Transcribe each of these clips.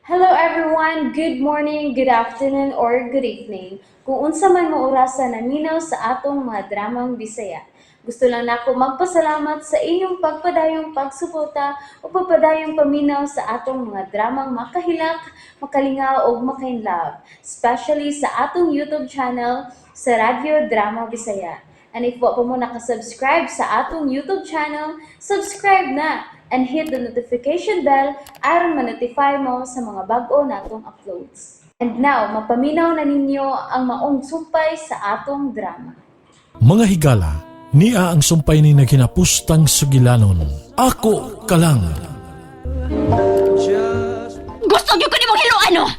Hello everyone! Good morning, good afternoon, or good evening. Kung unsa man mo orasa naminaw sa atong mga dramang Bisaya. Gusto lang nako magpasalamat sa inyong pagpadayong pagsuporta o pagpadayong paminaw sa atong mga dramang makahilak, makalingaw ug makainlove, especially sa atong YouTube channel sa Radyo Drama Bisaya. And if wa pa mo nakasubscribe sa atong YouTube channel, subscribe na and hit the notification bell aron ma-notify mo sa mga bag-o natong uploads. And now, mapaminaw na ninyo ang maong sumpay sa atong drama. Mga higala, nia ang sumpay ni naghinapustang sugilanon. Ako ka lang. Gusto gyud ko nimong hiluan, no?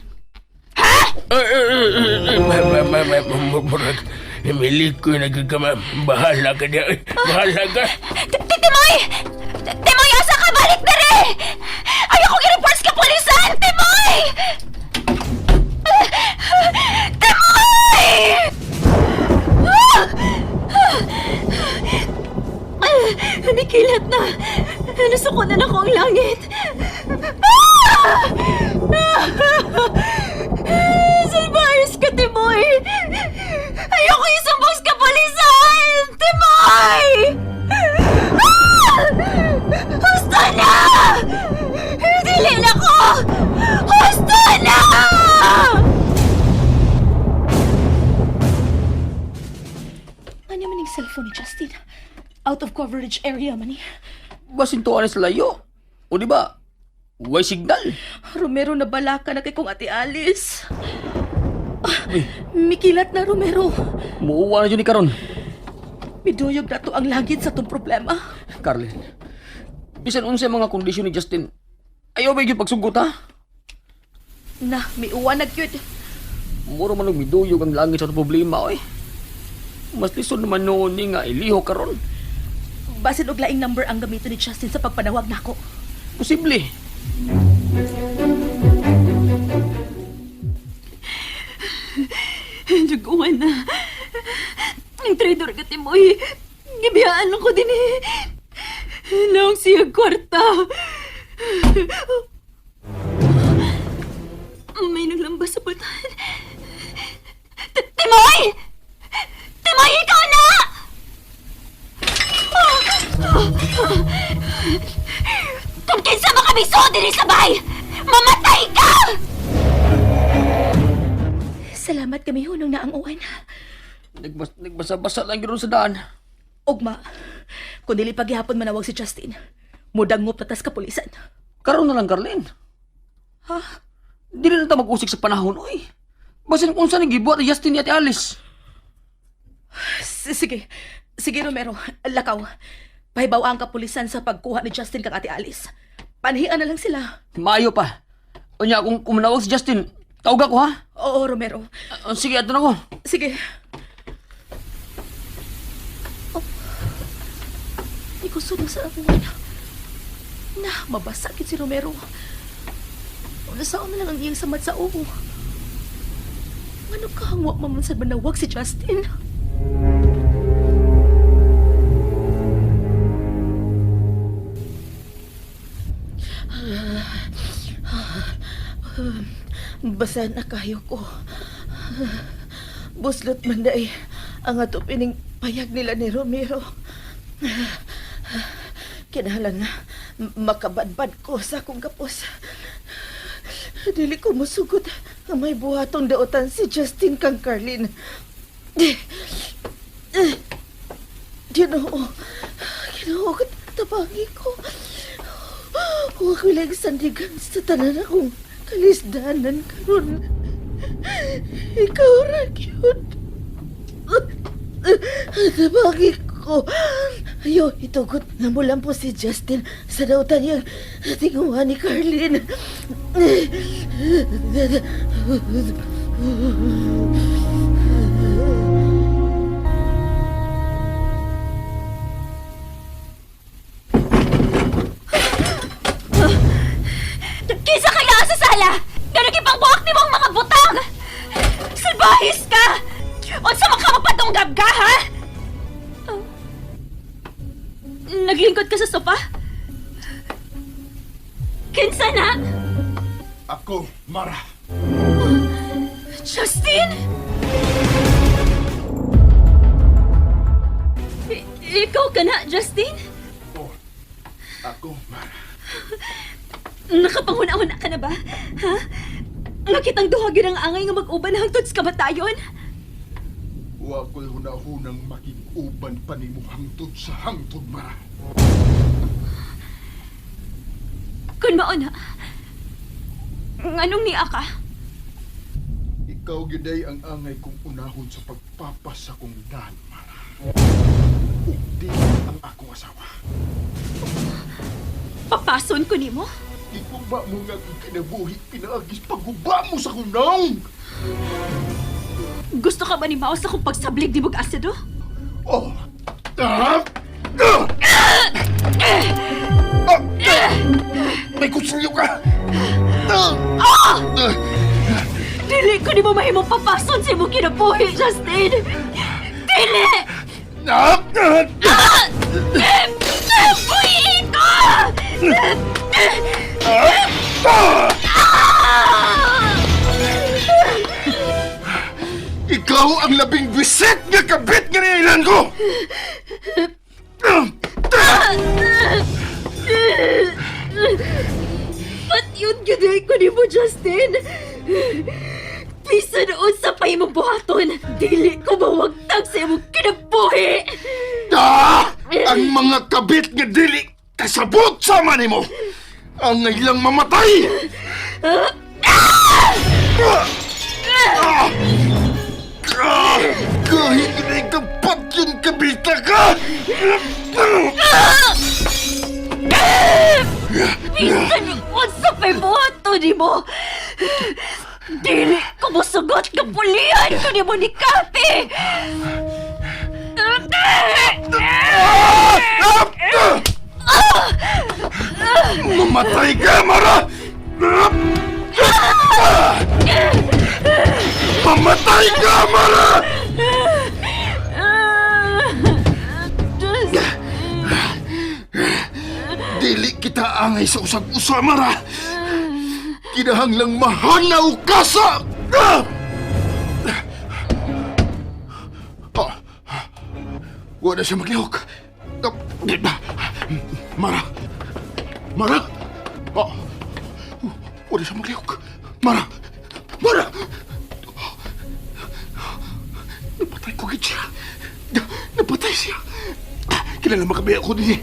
Murag, milik ko nagkakama. Bahala ka niya. Bahala ka. Timoy! Timoy, asa ka? Balik na rin! Ayoko i-report sa kapulisan! Timoy! Timoy! Mikilat na! Nasukunan ako ang langit! Salbayos ka, Timoy! Ayoko isumbong sa kapulisan! Timoy! Husto na! Dili na ko! Husto na! Ano man yung cellphone ni Justin? Out of coverage area man eh. Basin to sa layo. O di ba? Way signal. Romero, nabala ka na kay kong Ate Alice. Ah, mikilat na, Romero. Muuwa na dyan ni karon. Miduyog na to ang langit sa tong problema. Carlin, bisan unsay mga kondisyon ni Justin, ayaw ba yung pagsugot ha? Na, miuwan na gyud. Muro man og miduyog ang langit sa itong problema, oy. Mas lisod naman noon ni nga iliho karon. Basin og laing number ang gamiton ni Justin sa pagpanawag nako. Posible. Naguan na. Ang traidor ka, Timoy. Gibiyaan lang ko din eh. Naong siya kwarta. May naglambas sa pultahan. Timoy! Timoy, ikaw na! Kung kinsa makamiso din sa bahay, mamatay ka! Salamat kami hunong na ang uwan. Nagbasa-basa lang yun sa daan. Ugma, kung dili paghihapon manawag si Justin, mudangop na tas kapulisan. Karon na lang, Carlin. Ha? Dili na ta mag-usik sa panahon, oy. Basin kung saan gibuhat ni Justin ni Ate Alice. Sige, sige Romero, lakaw. Pahibaw ang kapulisan sa pagkuha ni Justin kang Ate Alice. Panhian na lang sila. Maayo pa. Unya, kung kumanawag si Justin, tawag ako ha. Oo, Romero. Ah, sige, ato na ko. Sige. Oh. Di ko sunod sa abuan. Na, mabasa kit si Romero. Nasaan na lang ang iyang samad sa oo. Ano ka ang wa man sa manawag si Justin? Basa na kayo ko. Buslot man day ang ato pining payag nila ni Romero. Kinahanglan nga makabadbad ko sa akong kapos. Dili ko musugot nga may buhatong daotan si Justin kang Carlin. Ginoo, Ginoo, tabangi ko. Huwag ko lang sandigan sa tanan akong kalisdanan karon. Ikaw ra gyud. Tabangi ko. Ayo, itugot na mo lang po si Justin sa dautan niyang tinguha ni Carlin. Kinsa kaya sa sala? Ganun ipang buhok ni mong mga butang! Salbahis ka! Unsa man ka magpatunggab ka, ha? Oh. Naglingkod ka sa sopa? Kinsa na? Ako, Mara. Justin! Ikaw ka na, Justin? Oh, ako, Mara. Nakapanguna-una ka na ba? Ha? Nakitang duha gyud ang angay nga mag-uban hangtod sa kamatayon? Wa ko'y hunahunang makig-uban pa nimo hangtod sa hangtod, Mara. Kun mao na, nganong niya ka? Ikaw gyud ang angay kong unahon sa pagpapas sa kong dan, Mara. Ug di ang akong asawa. Papason ko nimo? Ikuba mo nga kung kinabuhi, pinaagis pagguba mo sa kong naong! Gusto ka ba ni Mao sa kong pagsablig ni Bug Asido? Oh! Ah! Ah! Ah! May kutsilyo ka! Ah! Ah! Dili ko nimo mahimong papason sa imong kinabuhi, Justin! Dili! Ah! Ah! Buhi ko! Ikaw ang labing bisit nga kabit nga niailan ko! Ba't yun gyud ko nimo, Justin? Bisan unsa pa imong buhaton, dili ko mawagtag sa imong kinabuhi! Ah! Ang mga kabit nga dili kasabot sa nimo! Ang ilang mamatay! Ah! Ah! Ah! Kahit na ikapat yung kabita ka! Bisan unsa pa imong buhaton nimo! Dili ko mosugot nga pulihan ko nimo ni Kathy! Mamatay ka, Mara! Mamatay ka, Mara! Dili kita angay sa usag-usa, Mara! Kinahanglang mahanaw ka sa... Ah! Ah! Wala siya maglihok. Ah! Mara! Mara! Ah! Wala siya maglihok. Mara! Mara! Napatay ko gid siya. Napatay siya. Kilala makabiya ko din.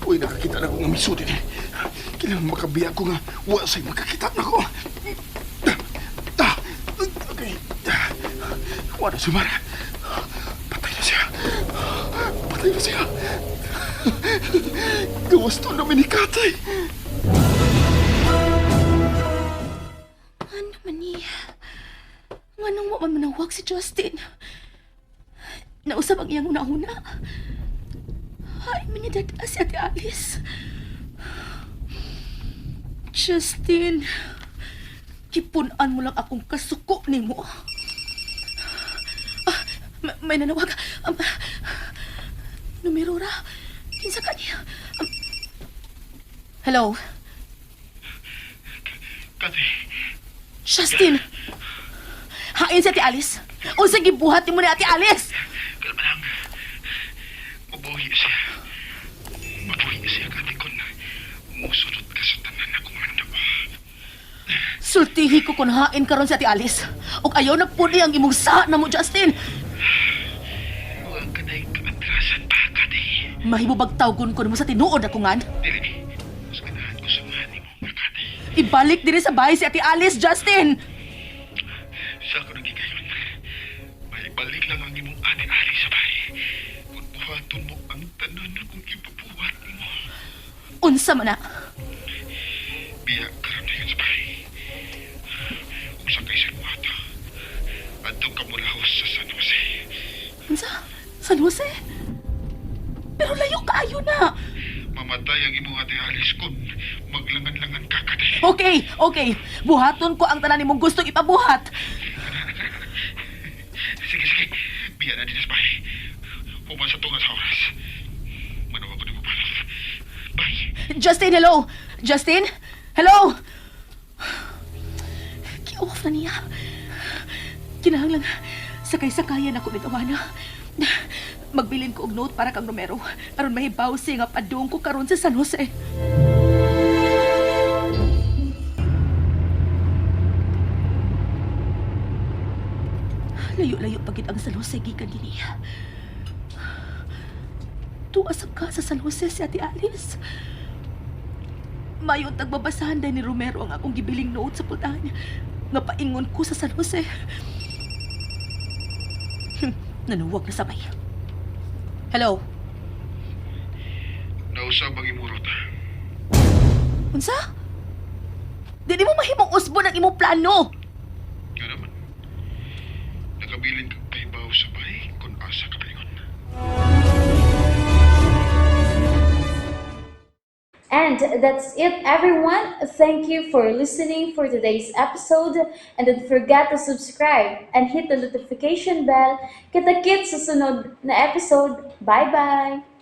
Uy, nakakita na ko nga miso din. Kailangan makabiya ko nga wa sa'y makakita na ko. Okay. Wala si Mara. Patay na siya. Patay na siya. Gawas to namin ni Katay. Ano man niya? Nganong wa man manawag si Justin? Nausap ang iyang una-una. Ay, man niya dada si Ate Alice. Justin, kipunan mo lang akong kasuko nimo. Ah, may nanawag. Numero ra. Kinsa ka niya? Hello? Katay, Justin! Hain si Ate Alice! Unsa gibuhat nimo ni Ate Alice? kalma lang. Mabuhi siya. Mabuhi siya, Katay, kung musunod ka sa tanan akong mando. Sultihi ko kung hain karon si Ate Alice. Ug ayaw na puli ang imong sa na mo, Justin. Huwag ka na kaatrasan pa, Katay. Mahimubag tawgon ko nimo sa tinuod ako ngan. Dili, mas ganahan ko samahan nimo nga, Katay. Ibalik diri sa bahay si Ate Alice, Justin! Sa ako nagigayon, may balik lang ang imong ani-ali sa bahay. Kung buhaton mo ang tanan akong ipabuhat nimo. Unsa man na? Biya karon na yun sa bahay. Kung sa kay sa buhata, adto ka mulahos sa San Jose. Unsa? San Jose? Pero layo kaayo na. Mamatay ang imong ate Alice kung maglangan-langan ka, Katay. Okay, okay. Buhaton ko ang tanan nimong gustong ipabuhat. Sige, sige. Biya na din sa bahay. Human sa tunga sa oras. Manawag ko nimo balot. Justin, hello! Justin? Hello! Ki-off na niya. Kinahanglan sakay-sakayan ako nitawana. Magbilin ko og note para kang Romero aron mahibaw siya nga padung ko karon sa San Jose. Layo-layo pagid ang San Jose gikan dinhi. Tuwa ka sa San Jose si Ate Alice. Mayon tagbabasahan dahil ni Romero ang akong gibiling note sa pultahan. Nga paingon ko sa San Jose. Nanuwag na sabay. Hello? Nausab ang imong ruta. Unsa? Dili mo mahimong usbon ang imong plano. Nga naman. Nakabilin kag pahibaw sa bahay kung asa ka paingon. And that's it, everyone. Thank you for listening for today's episode. And don't forget to subscribe and hit the notification bell. Kita-kits sa sunod na episode. Bye-bye!